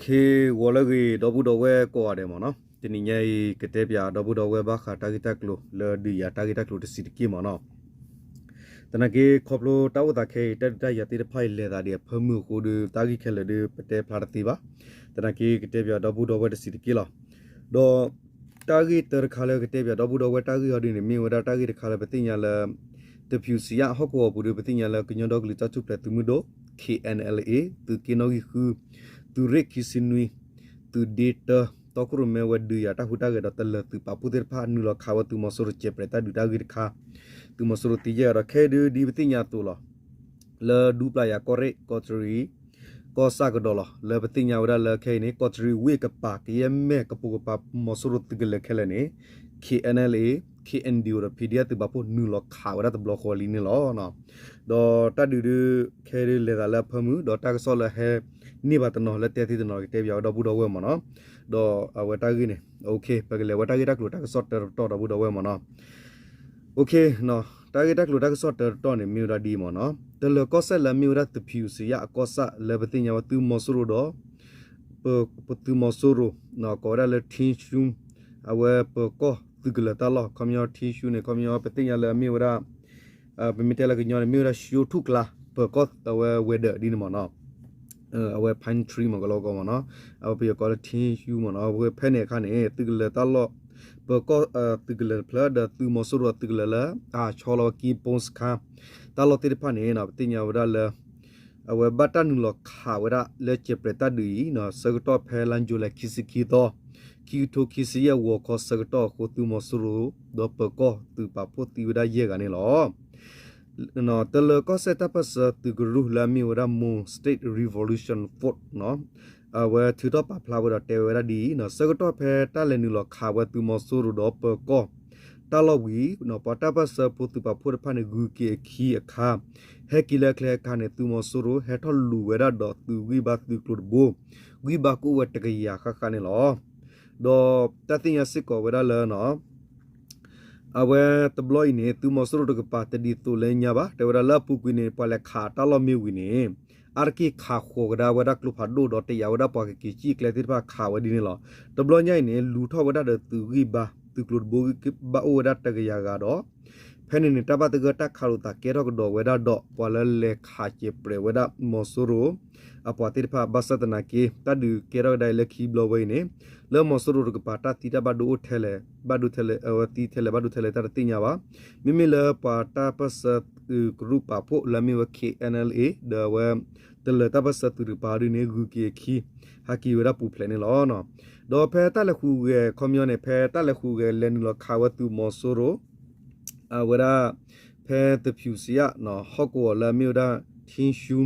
ခ့ဂီၤလၢအဂ့ၤ ဒီပုၢ်ဒီဝဲၢ်ကိးဂၤဒဲးမ့ၢ်နီၤ, တနံၤညါအံၤ ကတဲပၠးဒီပုၢ်ဒီဝဲၢ်ဘၣ်ဃးတၢ်ဂ့ၢ်တၢ်ကျိၤလၢဒုးယၤတၢ်ဂ့ၢ်တၢ်ကျိၤတဆံးတက့ၢ်မ့ၢ်နီၤ. သနာ်က့ ခီဖျိတၢ်အိၣ်သးခဲအံၤ တၢ်ဒုးတၢ်ယၤသ့ၣ်တဖၣ်အံၤ လဲၤသးဒ်အဖၢမုၢ်အဃိဒီး တၢ်ဂ့ၢ်ခဲလၢာ်ဒီး ပတဲဖျါတသ့ဘၣ်. သနာ်က့ ကတဲပၠးဒီပုၢ်ဒီဝဲၢ်တဆံးတက့ၢ်လီၤ. ဒီး တၢ်ဂ့ၢ်တၢတခါလၢကတဲပၠးဒီပုၢ်ဒီဝဲၢ်တၢ်ဂ့ၢ်အီၤဒ်န့ၣ် မ့ၢ်ဝဲဒၣ်တၢ်ဂ့ၢ်တခါလၢပသ့ၣ်ညါလၢ တဖၠူၣ်စံယၣ်ဟီၣ်ကဝီၤပူၤဒီး ပသ့ၣ်ညါလၢကညီဒီကလုာ်တၢ်ထူၣ်ဖျဲးသုးမုၢ်ဒိၣ် K N L A သုးက့နီၣ်ဂံၢ်ဃု သုးရ့ၣ်ခံဆံနွံ သုးဒ့တၢ တီခိၣ်ရိၣ်မဲဝဲဒုးယၤတၢ်ဟူးတၢ်ဂဲၤဒီး တလၢၤသုးပာ်ဖှိၣ်သ့ၣ်တဖၣ် နုာ်လီၤခးဝဲသုးမီၤစိရိၤ စဲးပြဲးတၢ်ဒုးတၢ်ဂ့ၢ်တခါ, သုးမီၤစိရိၤသံယဲၢ်ဂၤဒီး ခဲအံၤဒုးဒ်ပသ့ၣ်ညါအသိးလီၤ. လၢဒူပျၢ်ယၤကီၢ်ရ့ၣ် ကီးတရံး ကီၢ်ဆၣ်ကဒီးလီၤ. လၢပသ့ၣ်ညါဝဲဒၣ်လၢခဲအံၤန့ၣ် ကီးတရံးဝ့ၢ်ကပၤ ကယဲၢ်မဲာ်ကပိာ်ကပၤ မီၤစိရိၤသုးကလၢၤခဲလၢာ်န့ၣ် K N L A, K N D O ဒီး P D F သုးပာ်ဖှိၣ်နုာ်လီၤခးဝဲဒၣ်တဘျီဃီလံန့ၣ်လီၤ. ဒီးတၢ်ဒုးဒုး ခဲအံၤဒုးလဲၤသးလၢအဖၢမုၢ် ဒီးတၢ်ကစီၣ်လၢဟဲန့ၢ်ဘၣ်တနီၤ လၢတဲသ့တနီၤ ကတဲပၠးဝဲဒီပုၢ်ဒီဝဲၢ်မ့ၢ်နီၤ. ဒီးအဝဲတၢ်ဂ့ၢ်န့ၣ် ပကလဲၤဝဲတၢ်ဂ့ၢ်တၢ်ကျိၤတၢ်ကစီၣ်တၢတတီၢ်ဒီပုၢ်ဒီဝဲၢ်မ့ၢ်နီၤ. တၢ်ဂ့ၢ်တၢ်ကျိၤတၢ်ကစီၣ်တၢတတီၢ်န့ၣ် မ့ၢ်ဝဲဒၣ်ဒ်အံၤမ့ၢ်နီၤ, တလၢၤကီၢ်စဲၣ်လၢအမ့ၢ်ဝဲဒၣ်တဖၠူၣ်စံယၣ်အကီၢ်ဆၣ်လၢပသ့ၣ်ညါဝဲသုးမီၤစိရိၤဒီး ပသုးမီၤစိရိၤ ကိးဝဲဒၣ်လၢ ထံရှူ အဝဲပၢၤကီၢ်သုးကလၢၤတၢ်လီၢ် ခီပညီ ထံရှူန့ၣ် ခီပညီ ပသ့ၣ်ညါလၢအမ့ၢ်ဝဲဒၣ် ပမ့ၢ်တဲလၢကညီန့ၣ် မ့ၢ်ဝဲဒၣ် ရှိထူၣ်ကျါ ပၢၤကီၢ်အဝဲဝဲၤဒၢးဒ်န့ၣ်မ့ၢ်နီၤ. အဝဲ pine tree မ့ၢ်ကလီကီမ့ၢ်နီၤ, အဝဲပယီၤကိးလၢ ထံရှူ မ့ၢ်နီၤ, အဝဲဖဲန့ၣ်အခါန့ၣ် သုးကလၢၤတၢ်လီၢ် ပၢၤကီၢ်သုးကလၢၤတဖျၢၣ်ဒီးသုးမီၤစိရိၤအသုးကလၢၤလၢ အဟးဆီလီၤဝဲကံပိစခါ တၢ်လီၢ်သ့ၣ်တဖၣ်န့ၣ် ပသ့ၣ်ညါဝဲဒၣ်လၢ အဝဲဘၣ်တၢ်နုာ်လီၤခးဝဲဒၣ်လၢစဲးပြဲးတၢ်ဒုးအံၤ ဆၢကတီၢ်ဖဲလါယူၤလံ ခံဆံခံသီ ခံကထိခံဆံယဲၢ်ဂီၤခီဆၢကတီၢ်အဃိ သုးမီၤစိရိၤ ဒီးပၢၤကီၢ်သုးပာ်ဖှိၣ်သံဝဲဒၣ်ယဲၢ်ဂၤန့ၣ်လီၤ. တလၢၤကီၢ်စဲၣ်တၢ်ပၢၢ်ဆၢသုးကရူၢ်လၢအမ့ၢ်ဝဲဒၣ် Mon State Revolution Force အဝဲထုးထီၣ်ပာ်ဖျါဝဲဒီးတဲဝဲဒၣ်ဒ်အံၤ, ဆၢကတီၢ်ဖဲတၢ်လဲၤနုာ်လီၤခးဝဲသုးမီၤစိရိၤဒီးပၢၤကီၢ်တၢ်လီၢ်ဝံၤ ပှၤတၢ်ပၢၢ်ဆၢဖိသုးပာ်ဖှိၣ်တဖၣ်န့ၣ် ဂုၤက့ၤအခံအခါ ဟဲက့ၤလၢအကျဲအခါန့ၣ် သုးမီၤစိရိၤဟဲထီၣ်လူၤဝဲဒၣ်ဒီးသုးဂံၢ်ဘါသုးကျိၤတဘိ ဂံၢ်ဘါကအိၣ်ဝဲတကယၤဃၣ်ဃၣ်န့ၣ်လီၤ. ဒီးတၢ်သ့ၣ်ညါစ့ၢ်ကီးဝဲဒၣ်လၢ အဝဲတဘျီအံၤန့ၣ် သုးမီၤစိရိၤတကပၤတဒ်သိးလၢညါဘၣ်, တဲဝဲဒၣ်လၢအပူၤကွံာ်န့ၣ် ပှၤလဲၤခးတၢ်လီၢ်မ့ၢ်ဝံၤန့ၣ် အါတက့ၢ်ခးဃီၤကဒါဝဲဒၣ်ကျိဖးဒိၣ်ဒီး တယာ်ဝဲဒၣ်ပှၤကက့ၤကံၣ်ကျဲသ့ၣ်တဖၣ်ခးဝဲဒ်န့ၣ်လီၤ. တဘျီညါအံၤန့ၣ် လူၤထီၣ်ဝဲဒၣ်ဒီးသုးဂံၢ်ဘါ သုးကျိၤတဘိဂံၢ်ဘါအိၣ်ဝဲဒၣ်တကယၤဂၤဒီး ဖဲန့ၣ်န့ၣ် တၢ်ဘၣ်သဂၢၢ်တၢ်ခးလိာ်သးကဲထီၣ်ကဒီးဝဲဒၣ်ဒီး ပှၤလၢလဲၤခးစဲးပြဲးဝဲဒၣ်မီၤစိရိၤ အပှၤသ့ၣ်တဖၣ် ဘၣ်ဆၣ်သနာ်က့ တၢ်ဒုးကဲထီၣ်ကဒါအံၤလၢခံဘျီဝဲအံၤန့ၣ် လၢမီၤစိရိၤတကပၤ တၢ်သံတၢ်ဘၣ်ဒိအိၣ်ထဲလဲၣ် ဘၣ်ဒိထဲလဲၣ် အဝဲသံထဲလဲၣ် ဘၣ်ဒိထဲလဲၣ် တၢ်တသ့ၣ်ညါဘၣ်. မ့မ့ၢ်လၢပှၤတၢ်ပၢၢ်ဆၢသုးကရူၢ်ပာ်ဖှိၣ်လၢအမ့ၢ်ဝဲ K N L A ဒီးအဝဲ တလၢၤတၢ်ပၢၢ်ဆၢသုးတကပၤဒ်န့ၣ် ဂုၤက့ၤအခံ ဟဲက့ၤဝဲဒၣ်ပူၤဖျဲးန့ၣ်လီၤ. ဒီးဖဲတၢ်လဲၤဃုာ်ဂဲၤခီပညီန့ၣ် ဖဲတၢ်လဲၤဃုာ်ဂဲၤလဲၤနုာ်လီၤခးဝဲသုးမီၤစိရိၤ အဝဲဒၣ် ဖဲတဖၠူၣ်စံယၣ် ဟီၣ်ကဝီၤလၢအမ့ၢ်ဝဲဒၣ် ထံရှူ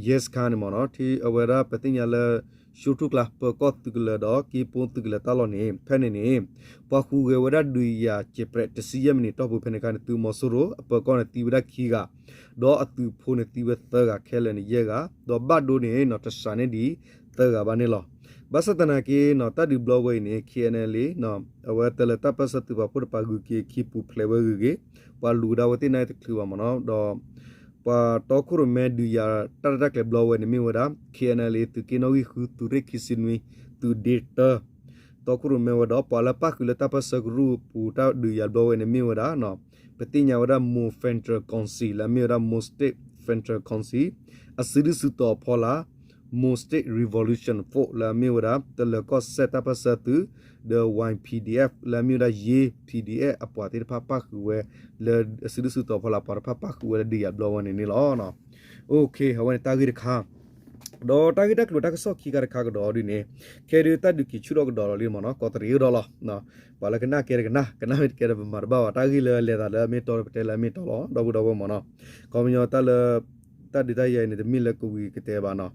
ရဲစခန်းန့ၣ်မ့ၢ်နီၤ, အဝဲဒၣ်ပသ့ၣ်ညါလၢ ရှိထူၣ်ကျါ ပၢၤကီၢ်သုးကလၢၤဒီး ကံပိသုးကလၢၤတၢ်လီၢ်န့ၣ် ဖဲန့ၣ်န့ၣ် ပှၤဃုာ်ဂဲၤဝဲဒၣ်ဒုးယၤစဲးပြဲး တဆံယဲၢ်မံးနံးတီၢ်ပူၤဖဲန့ၣ်အခါန့ၣ် သုးမီၤစိရိၤအပၢၤကီၢ်န့ၣ်သံဝဲဒၣ်ခံဂၤ, ဒီးအသုးဖိန့ၣ်သံဝဲသၢဂၤခဲလၢာ်န့ၣ်ယဲၢ်ဂၤ, ဒီးဘၣ်ဒိန့ၣ်နီၤ တစှၤန့ၢ်ဒံးသၢဂၤဘၣ်န့ၣ်လီၤ. ဘၣ်ဆၣ်သနာ်က့နီၤ တၢ်ဒုးဘျီဝဲအံၤန့ၣ် K N L A အဝဲတလၢၤတၢ်ပၢၢ်ဆၢသုးပာ်ဖှိၣ်တပၤဂုၤက့ၤအခံပူၤဖျဲးဝဲဂ့ၤဂ့ၤ, ပှၤလူၤကဒါဝဲသ့ၣ်န့ၣ်တချုးဘၣ်မ့ၢ်နီၤ, ဒီး ပှၤတီခိၣ်ရိၣ်မဲဒုးယၤတၢ်ရဲၣ်တၢ်ကျဲၤဘျီဝဲန့ၣ်မ့ၢ်ဝဲဒၣ် K N L A သုးက့နီၣ်ဂံၢ်ဃု သုးရ့ၣ်ခံဆံနွံ သုးဒ့တၢ တီခိၣ်ရိၣ်မဲဝဲဒီး ပှၤလၢပၣ်ဃုာ်လၢတၢ်ပၢၢ်ဆၢကရူၢ်အပူၤတၢ်ဒုးယၤဘျီဝဲန့ၣ်မ့ၢ်ဝဲဒၣ် ပသ့ၣ်ညါဝဲဒၣ် Mon Federal Council လၢအမ့ၢ်ဝဲဒၣ် Mon State Federal Council အစုဒုၣ်စုတီၤအဖီလာ် Mon State Revolution Force လၢအမ့ၢ်ဝဲဒၣ် တလၢၤကီၢ်စဲၣ်တၢ်ပၢၢ်ဆၢသုး ဒီး Y P D F လၢအမ့ၢ်ဝဲဒၣ် ယ့ P D F အပှၤသ့ၣ်တဖၣ်ပၣ်ဃုာ်ဝဲ လၢအစုဒုၣ်စုတီၤအဖီလာ် ပှၤတဖၣ်ပၣ်ဃုာ်ဝဲလၢဒုးယၤဘျီဝဲန့ၣ်န့ၣ်လီၤ. အဝဲန့ၣ်တၢ်ဂ့ၢ်တခါ ဒီးတၢ်ဂ့ၢ်တၢ်ကျိၤတၢ်ကစီၣ်ခံခါတခါကဒီးဒ်န့ၣ် ခဲဒုးတၢ်ဒုးက့ၤဆူၣ်ထီၣ်ကဒီးလီၤလံမ့ၢ်နီၤ, ကီးတရံးကဒီးလီၤ. ပှၤလၢကနၣ်ကဲတကနၣ်, ကနၣ်မ့ၢ်တကဲဒီးပမၤတဘၣ်ဘၣ်, တၢ်ဂ့ၢ်လၢလဲၤသးလၢအမ့ၢ်တီဒီးပတဲလၢအမ့ၢ်တီလီၤ ဒီပုၢ်ဒီဝဲၢ်မ့ၢ်နီၤ. ခီပညီတၢ်လၢ တၢ်ဒုးတၢ်ယၤအံၤန့ၣ် တမ့ၢ်လၢကဝံၤကတဲဘၣ်နီၤ,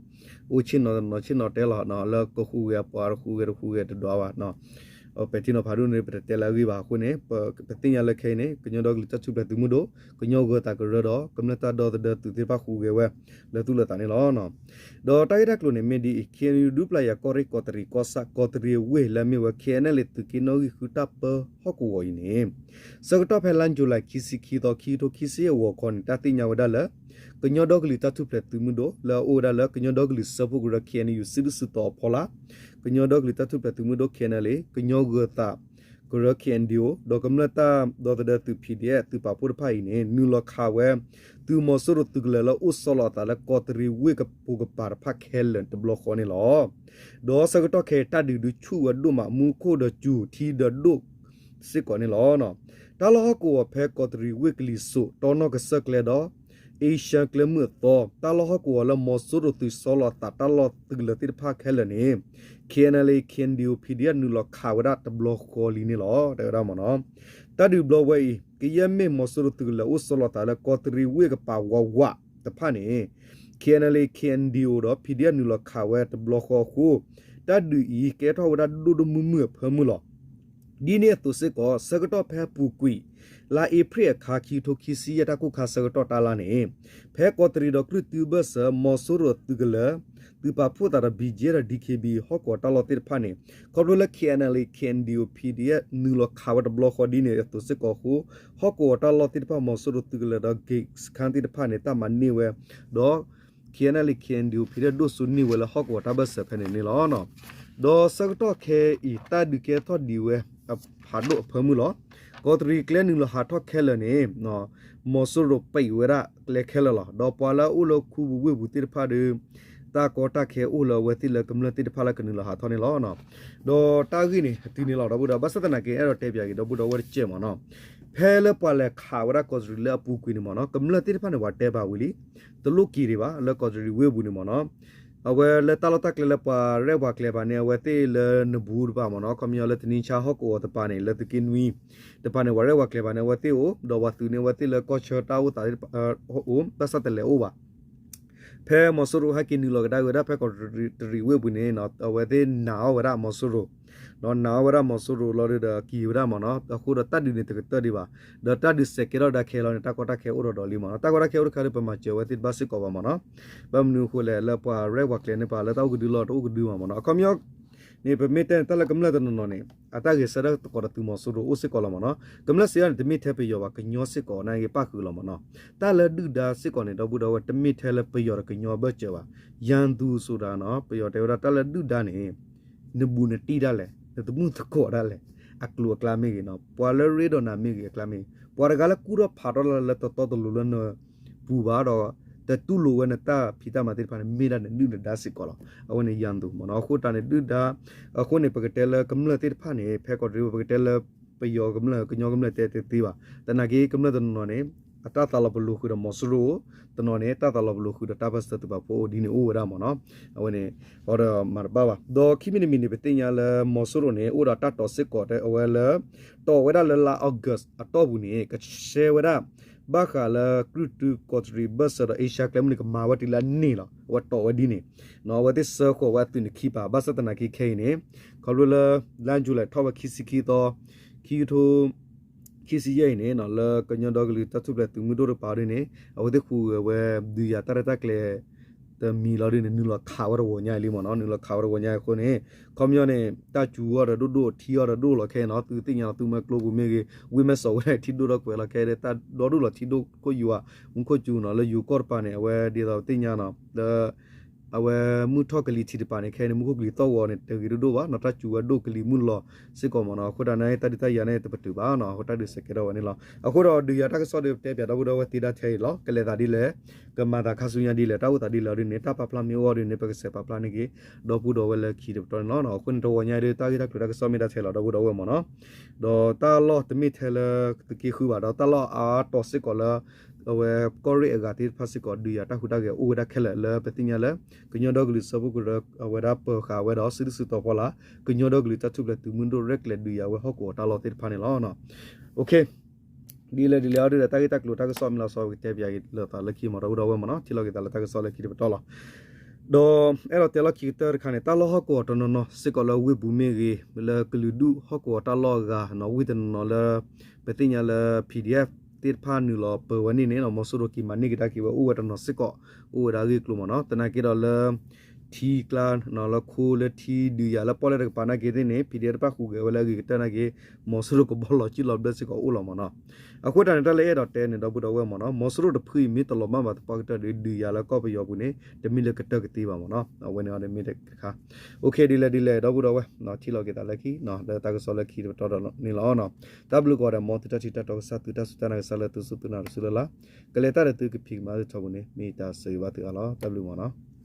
အိၣ်ဆ့ၣ်နီၤနီၤဆ့ၣ်နီၤတဲလီၤ လၢကဃုာ်ဂဲၤအပှၤတဃုာ်ဂဲၤတဃုာ်ဂဲၤတဒွးဘၣ် ပဲာ်ထံနီၤဖးဒိၣ်န့ၣ် ပတတဲလၢအဂ့ၢ်ဘၣ်အဃိန့ၣ် ပသ့ၣ်ညါလၢခဲအံၤန့ၣ် ကညီဒီကလုာ်တၢ်ထူၣ်ဖျဲးသုးမုၢ်ဒိၣ် ကညီဂၢၤသးကရၢဒီး ကမျၢၢ်တၢ်ဒီသဒၢသုးသ့ၣ်တဖၣ်ဃုာ်ဂဲၤဝဲ လၢသူၣ်လၢသးန့ၣ်လီၤ. ဒီးတၢ်ဂ့ၢ်တၢ်ကျိၤန့ၣ်မ့ၢ်ဒ်အံၤ K N U ဒူပျၢ်ယၤကီၢ်ရ့ၣ်ကီးတရံးကီၢ်ဆၣ် ကီးတရံးအဝ့ၢ်လၢအမ့ၢ်ဝဲ K N L A သုးက့နီၣ်ဂံၢ်ဃုတၢ်ပၢဟီၣ်ကဝီၤအံၤန့ၣ် ဆၢကတီၢ်ဖဲလါယူၤလံ ခံဆံခံသီ ခံကထိခံဆံအဂီၤခီန့ၣ် တၢ်သ့ၣ်ညါဝဲဒၣ်လၢ ကညီဒီကလုာ်တၢ်ထူၣ်ဖျဲးသုးမုၢ်ဒိၣ် လၢအအိၣ်ဝဲဒၣ်လၢကညီဒီကလုာ်စၢဖှိၣ်ကရၢ K N U စုဒုၣ်စုတီၤအဖီလာ်, ကညီဒီကလုာ်တၢ်ထူၣ်ဖျဲးသုးမုၢ်ဒိၣ် K N L A, ကညီဂၢၤသးကရၢ K N D O ဒီးကမျၢၢ်တၢ်ဒီသဒၢသုး P D F သုးပာ်ဖှိၣ်တဖၣ်အံၤန့ၣ် နုာ်လီၤခးဝဲ သုးမီၤစိရိၤသုးကလၢၤလၢအိၣ်ဆီလီၤအသးလၢကီးတရံးဝ့ၢ်ကပိာ်ကပၤတဖၣ်ခဲလၢာ်တဘျီဃီန့ၣ်လီၤ. ဒီးဆၢကတီၢ်ခဲအံၤတၢ်ဒုးဒုးဆူၣ်ဝဲဒိၣ်မး မူခိၣ်ဒီးစူၤထံဒီးဒိၣ်စ့ၢ်ကီးန့ၣ်လီၤ. တၢ်လီၢ်ဟီၣ်ကဝီၤဖဲကီးတရံးဝ့ၢ်ကလံၤစိး တီနီၢ်ကစၢၢ်ကျဲဒီး အ့ရှၢၣ်ကျဲမုၢ်အသီ တၢ်လီၢ်ဟီၣ်ကဝီၤလၢမီၤစိရိၤသုးဆီလီၤအသးတၢ်လီၢ်သုးကလၢၤသ့ၣ်တဖၣ်ခဲလၢာ်န့ၣ် K N L A K N D O P D F နုာ်လီၤခးဝဲဒၣ်တဘျီဃီလံန့ၣ်လီၤ တဲဝဲဒၣ်မ့ၢ်နီၤ. တၢ်ဒုးဘျီဝဲအံၤ ကယဲၢ်မ့ၢ်မီၤစိရိၤသုးကလၢၤအိၣ်ဆီလီၤအသးလၢကီးတရံးဝ့ၢ်ကပၤဝးဝးတဖၣ်န့ၣ် K N L A K N D O ဒီး P D F နုာ်လီၤခးဝဲတဘျီဃီအဃိ တၢ်ဒုးအံၤကဲထီၣ်ဝဲဒၣ်ဒိၣ်ဒိၣ်မုၢ်မုၢ်အဖၢမုၢ်လီၤ. ဒ်န့ၣ်အသိးစ့ၢ်ကီး ဆၢကတီၢ်ဖဲအပူၤကွံာ် လါအ့ဖြ့ၣ်အခါ ခံကထိခံဆံယဲၢ်တၢ်ကိၢ်ခါဆၢကတီၢ်တၢ်လါန့ၣ် ဖဲကီးတရံးဒီးကြုၢ်တုဘၢၣ်စၢၤ မီၤစိရိၤသုးကလၢၤ သုးပာ်ဖှိၣ်သးဒီး B G F ဒီး D K B A ဟီၣ်ကဝီၤတၢ်လီၢ်သ့ၣ်တဖၣ်န့ၣ် ခီဖျိလၢ K N L A K N D O P D F နုာ်လီၤခးဝဲတဘျီဃီဒ်န့ၣ်အသိးစ့ၢ်ကီးအဃိ ဟီၣ်ကဝီၤတၢ်လီၢ်သ့ၣ်တဖၣ် မီၤစိရိၤသုးကလၢၤဒီး ဂ့းစခန်း သ့ၣ်တဖၣ်န့ၣ် တၢ်မၤန့ၢ်ဝဲ ဒီး K N L A K N D O P D F ဒိၣ်စိန့ၢ်ဝဲလၢဟီၣ်ကဝီၤတၢ်ဘၢၣ်စၢၤဖဲန့ၣ်န့ၣ်လီၤ. ဒီးဆၢကတီၢ်ခဲအံၤ တၢ်ဒုးကဲထီၣ်ဒံးဝဲအဖးဒိၣ်အဖၢမုၢ်လီၤ. ကီးတရံးကျဲနုာ်လီၤဟးထီၣ်ခဲလၢာ်န့ၣ် မီၤစိရိၤပံးဝဲဒၣ်ကျဲခဲလၢာ်လီၤ. ဒီးပှၤလၢအအိၣ်လၢခူပူၤဝ့ၢ်ပူၤသ့ၣ်တဖၣ်ဒီး တၢ်ကီတၢ်ခဲအိၣ်လၢအဝဲသ့ၣ်လၢကမျၢၢ်သ့ၣ်တဖၣ်လၢကနုာ်လီၤဟးထီၣ်န့ၣ်လီၤ. ဒီးတၢ်ဂ့ၢ်န့ၣ် အတုၤန့ၣ်လီၤ ဒီပုၢ်ဒီဝဲၢ် ဘၣ်ဆၣ်သနာ်က့ အဲၣ်ဒိးတဲပၠးက့ၤ ဒီပုၢ်ဒီဝဲၢ်တကဲးမ့ၢ်နီၤ, ဖဲလၢပှၤလဲၤခးဝဲဒၣ်ကီးတရံးလၢအပူၤကွံာ်န့ၣ်မ့ၢ်နီၤ ကမျၢၢ်သ့ၣ်တဖၣ်န့ၣ် ပှၤတဲဘၣ်ဝံၤလံ, တလိၣ်က့ၤဒံးဘၣ် လၢကီးတရံးဝ့ၢ်ပူၤန့ၣ်မ့ၢ်နီၤ အဝဲလၢတၢ်လီၢ်တၢ်ကျဲလၢပှၤရဲၣ်ပှၤကျဲၤဘၣ်န့ၣ် အဝဲသ့ၣ်လၢနဘူးတပၤမ့ၢ်နီၤ ခီပညီလၢတနံၤဆါဟီၣ်ကဝီၤတပၤန့ၣ် လၢသုးက့နွံတပၤန့ၣ် ပှၤရဲၣ်ပှၤကျဲၤဘၣ်န့ၣ် အဝဲသ့ၣ်အိၣ် ဒီးပှၤသုးန့ၣ် အဝဲသ့ၣ်လၢကီၢ်ဆၢတၢ်အိၣ်သး အိၣ် ဘၣ်ဆၣ်တလဲၤအိၣ်ဘၣ် ဖဲမီၤစိရိၤဟဲက့ၤနုာ်လီၤကဒါက့ၤဝဲဒၣ်ဖဲကီးတရံးဝ့ၢ်ပူၤန့ၣ် အဝဲသ့ၣ်နာ်အီၤဝဲဒၣ်မီၤစိရိၤ, ဒီးနာ်အီၤဝဲဒၣ်မီၤစိရိၤလီၤဒီးက့ၤဝဲဒၣ်မ့ၢ်နီၤ အဃိဒီးတၢ်ဒုးန့ၣ်တကတၢၢ်ဒံးဘၣ်, ဒီးတၢ်ဒုးစဲးကဲထီၣ်ဒၣ်ခဲလီၤန့ၣ် တၢ်ကီတၢ်ခဲအိၣ်ဒီးဒီးလံမ့ၢ်နီၤ တၢ်ကီတၢ်ခဲအိၣ်တခါဒီး ပမၤစၢၤအဝဲသ့ၣ်တဘၣ်စ့ၢ်ကီးဘၣ်မ့ၢ်နီၤ, ဘၣ်မနုၤအဃိလဲၣ် လၢပှၤရဲၣ်ပှၤကျဲၤန့ၣ် ပှၤလၢတၢ်အိၣ်ကဒုလီၤတအိၣ်ကဒုမ့ၢ်မ့ၢ်နီၤ အခီပညီ န့ၣ် ပမ့ၢ်တဲန့ၣ် တၢ်လၢကမျၢၢ်တနီၤနီၤန့ၣ် အတၢ်ဂဲၤဆၢထၢၣ်သကိးဒီးသုးမီၤစိရိၤအိၣ်စ့ၢ်ကီးလီၤမ့ၢ်နီၤ, ကမျၢၢ်စံးအီၤန့ၣ် တမ့ၢ်ထဲပယီၤဘၣ် ကညီစ့ၢ်ကီးန့ၣ်ဂ့ၤပၣ်ဃုာ်လီၤမ့ၢ်နီၤ, တၢ်လၢဒုၣ်ဒါစ့ၢ်ကီးန့ၣ် ဒီပုၢ်ဒီဝဲၢ် တမ့ၢ်ထဲလၢပယီၤဒီးကညီအဘၢၣ်စၢၤဘၣ်, ရန်သူဆိုတာနီၤ ပယီၤတဲဝဲဒၣ်တၢ်လၢဒုၣ်ဒါန့ၣ် နဘူးနတံၢ်ဒၣ်လဲာ် နသမုၣ်သကိးဒၣ်လဲာ် အကျိၤအကျဲမ့ၢ်ဂ့ၤနီၤ ပှၤလၢရ့ဒီးနၤမ့ၢ်ဂ့ၤအကျါမ့ၢ်ဂ့ၤ ပှၤတဂၤလၢကူၣ်ထီၣ်ဖးထီၣ်လၢတတီတလိၤလၢနပူၤဘၣ်ဒီး တတူၢ်လိာ်ဝဲနတၢ်ဖံးတၢ်မၤသ့ၣ်တဖၣ်န့ၣ် မ့ၢ်ဒၣ်နဒုၣ်နဒါစ့ၢ်ကီးလီၤ. အဝဲန့ၣ် ရန်သူမ့ၢ်နီၤ အဃိတၢ်န့ၣ် ဒုၣ်ဒါ အဃိန့ၣ် ပကတဲလၢကမျၢၢ်သ့ၣ်တဖၣ်န့ၣ် ဖဲကီးတရံး ပကတဲလၢ ပယီၤကမျၢၢ် ကညီကမျၢၢ်တဲတသ့ဘၣ်. သနာ်က့ ကမျၢၢ်တနီၤနီၤန့ၣ် အတၢ်သးလီၤပလိာ်ဃုာ်ဒီးမီၤစိရိၤ တနီၤန့ၣ် တၢ်သးလီၤပလိာ်ဃုာ်ဒီးတၢ်ပၢၢ်ဆၢသုးပာ်ဖှိၣ်အိၣ်ဒ်န့ၣ်အိၣ်ဝဲဒၣ်မ့ၢ်နီၤ. အဝဲန့ၣ် အီၤဒီးမၤတဘၣ်ဘၣ်. ဒီးခံမံၤတမံၤန့ၣ် ပသ့ၣ်ညါလၢမီၤစိရိၤန့ၣ် အိၣ်ဒီးတၢ်တီၤစ့ၢ်ကီး အဝဲလၢ တီၤဝဲဒၣ်လၢလါ August အတီၢ်ပူၤန့ၣ် ကဆှဲဝဲဒၣ် ဘၣ်ဃးလၢကြုၢ်တုကီးတရံးဘၢၣ်စၢၤဒီး အ့ရှါကျဲမုၢ်န့ၣ် ကမၤဝဲတုၤလၢအန့ၢ်လီၤ. အဝဲတီၤဝဲဒ်န့ၣ် အဝဲသ့ၣ်စၢဃီၤဝဲအသုးန့ၣ်ခံပၤ ဘၣ်ဆၣ်သနာ်က့ခဲအံၤန့ၣ် ခီဖျိလၢ လါယူၤလံ ထီၣ်ဝဲခံဆံခံသီ ခံကထိ ခံဆံယဲၢ်အံၤန့ၣ် လၢကညီဒီကလုာ်တၢ်ထူၣ်ဖျဲးသုးမုၢ်ဒိၣ်တကပၤဒ်န့ၣ် အဝဲသ့ၣ်ဃုဝဲဒုးယၤတၢ်ရဲၣ်တၢ်ကျဲၤ တမံၤလီၤဒ်န့ၣ် နုာ်လီၤခးဝဲတဂီၤညါအံၤလံမ့ၢ်နီၤ. နုာ်လီၤခးဝဲတဂီၤညါအံၤအဃိန့ၣ် ခီပညီန့ၣ် တၢ်စူၤအီၤဒီးဒိၣ်ဒိၣ် ထံအီၤဒီးဒိၣ်လီၤခဲအံၤနီၤ. သုသ့ၣ်ညါလီၤ သုမွဲကျိပူၤမ့ၢ်ဂ့ၤ ဝ့ၢ်မဲၢ်စီၤဝဲဒၣ် ထံဒိၣ်ထီၣ်ကွံာ်လီၤခဲအံၤ တၢ်ဒီဒိၣ်လီၤထံဒိၣ်ခိၣ်ယူၤဧါ မူခိၣ်စူၤနီၤ လၢယိၤကီၢ်တပၤန့ၣ် အဝဲဒ်သိးပသ့ၣ်ညါနီၤ လၢ အဝဲမုၢ်ထီၣ်ကလံၤထံးတပၤန့ၣ် ခဲအံၤန့ၣ် မူခိၣ်ကလံၤသီၣ်ဂီၤန့ၣ် တဂ့ၤဒိၣ်ဒိၣ်ဘၣ်နီၤ တၢ်စူၤဝဲဒိၣ်ကလံၤမုၢ်လီၤစ့ၢ်ကီးမ့ၢ်နီၤ. အဃိတၢ်န့ၣ် တၢ်ဒုးတၢ်ယၤန့ၣ် တပတုာ်ဘၣ်နီၤ အဃိတၢ်ဒုးစဲးကဲထီၣ်ဝဲန့ၣ်လီၤ. အဃိဒီးဒုးယၤတၢ်ကစီၣ်ဒီးတဲပၠးဒီပုၢ်ဒီဝဲၢ်သ့တၢ်ထဲအံၤလီၤ. ကလဲၤသးဒ်လဲၣ် ကမၤသးခါဆူညါဒ်လဲၣ် တၢ်အိၣ်သးဒ်လဲၣ်အီၤဒ်န့ၣ် တၢ်ပာ်ဖျါမ့ၢ်အိၣ်အီၤဒ်န့ၣ် ပကစဲးပာ်ဖျါန့ၢ်က့ၤ ဒီပုၢ်ဒီဝဲၢ်လၢခံတပတီၢ်န့ၣ်လီၤ. အဃိန့ၣ် တဂီၤညါအံၤဒီး တၢ်ဂ့ၢ်တၢ်ကျိၤတၢ်ကစီၣ်မ့ၢ်ဒၣ်ထဲလီၤ ဒီပုၢ်ဒီဝဲၢ်မ့ၢ်နီၤ. ဒီးတၢ်လီၢ်တမ့ၢ်ထဲလၢသုးက့ဃုဘၣ် ဒီးတၢ်လီၢ်အါတီၤစ့ၢ်ကီးလၢ အဝဲကီၢ်ရ့ၣ်အဂၤသ့ၣ်တဖၣ်စ့ၢ်ကီး ဒုးယၤတၢ်ဟူးတၢ်ဂဲၤအိၣ်ဝဲဒၣ်ခဲလၢာ်လၢပသ့ၣ်ညါလၢ ကညီဒီကလုာ်စၢဖှိၣ်ကရၢ အဝဲဒၣ်ပၢၤဃာ်ဝဲဒီးစုဒုၣ်စုတီၤဖီလာ် ကညီဒီကလုာ်တၢ်ထူၣ်ဖျဲးသုးမုၢ်ဒိၣ်ရဲၣ်ကျဲၤဒုးယၤဝဲဟီၣ်ကဝီၤတၢ်လီၢ်သ့ၣ်တဖၣ်န့ၣ်လီၤ. ဒ်လဲၣ်ဒ်လဲၣ်အီၤဒ်ဒီး တၢ်ဂ့ၢ်တၢ်ကျိၤတၢ်ကစီၣ်မ့ၢ်လီၤဆီ ပကတဲပၠးက့ၤလိာ်သးလၢခံမ့ၢ်ဒီပုၢ်ဒီဝဲၢ်မ့ၢ်နီၤ ထံၣ်လိာ်က့ၤသးလၢတၢ်ကစီၣ်လၢခံတပတီၢ်လီၤ. ဒီးအဲၣ်ဒိးတဲလီၢ်ခံကတၢၢ်တခါန့ၣ် တၢ်လီၢ်ဟီၣ်ကဝီၤတနီၤနီၤစ့ၢ်ကီးလၢဝ့ၢ်ပူၤမ့ၢ်ဂ့ၤ လၢကလုာ်ဒူၣ်ဟီၣ်ကဝီၤတၢ်လီၢ်အဂၤနီၤ ဝ့ၢ်တနီၤနီၤလၢ ပသ့ၣ်ညါလၢ P D F သ့ၣ်တဖၣ်နုာ်လီၤပၢၤဝဲန့ၣ်န့ၣ် မီၤစိရိၤက့ၤမၤန့ၢ်ကဒါက့ၤဝဲအိၣ်ဝဲတနီၤစ့ၢ်ကီး အိၣ်ဝဲဒၣ်အဂ့ၢ်အကျိၤမ့ၢ်နီၤ. သနာ်က့ဒီးလၢ ထံကျါနီၤ လၢခိလၢထံဒုးယၤလၢပီၣ်လဲၣ်တကပၤနာ်က့သ့ၣ်န့ၣ် ဖံးဒဲတဖၣ်ဟူးဂဲၤဝဲလၢအဂ့ၤကတၢၢ်နာ်က့ မီၤစိရိၤကဘီလီၤစုလီၤဘျၢစ့ၢ်ကီးအိၣ်လီၤမ့ၢ်နီၤ. အဃိတၢ်န့ၣ် တၢ်လၢအဲၣ်ဒိးတဲန့ၣ် ဒီပုၢ်ဒီဝဲၢ်မ့ၢ်နီၤ မီၤစိရိၤတဖုအံၤမ့ၢ်တလီၤမၢ်ဘၣ်သပှၢ်ကတၢၢ်ဒီး ဒုးယၤလၢကီၢ်ပယီၤပူၤန့ၣ် တမ့ၢ်လၢကတၢၢ်ကသ့ဘၣ်မ့ၢ်နီၤ. အဝဲန့ၣ်အီၤဒ်မ့ၢ်တခါ OK ဒ်လဲၣ်ဒ်လဲၣ် ဒီပုၢ်ဒီဝဲၢ် ထံၣ်လိာ်က့ၤသးလၢခံနီၤ လၢတၢ်ကစီၣ်လၢခံတပတီၢ်ဒီးန့ၣ်လီၤနီၤ. တၢ်ဘျုးကိးဂၤဒဲး မ်သုတၢ်ထံၣ်တၢ်တီကစၢ် သုတၢ်စူၢ်တၢ်နာ်ကစၢ်လၢသုစူၢ်သုနာ်တစုလၢ်လၢ် ကလဲၤတၢ်ဒီးသုကဖံးကမၤသုထီဘိန့ၣ် မ့ၢ်တၢ်ဆၢဂ့ၤဘၣ်သုအါလီၤ. တၢ်ဘျုးမ့ၢ်နီၤ.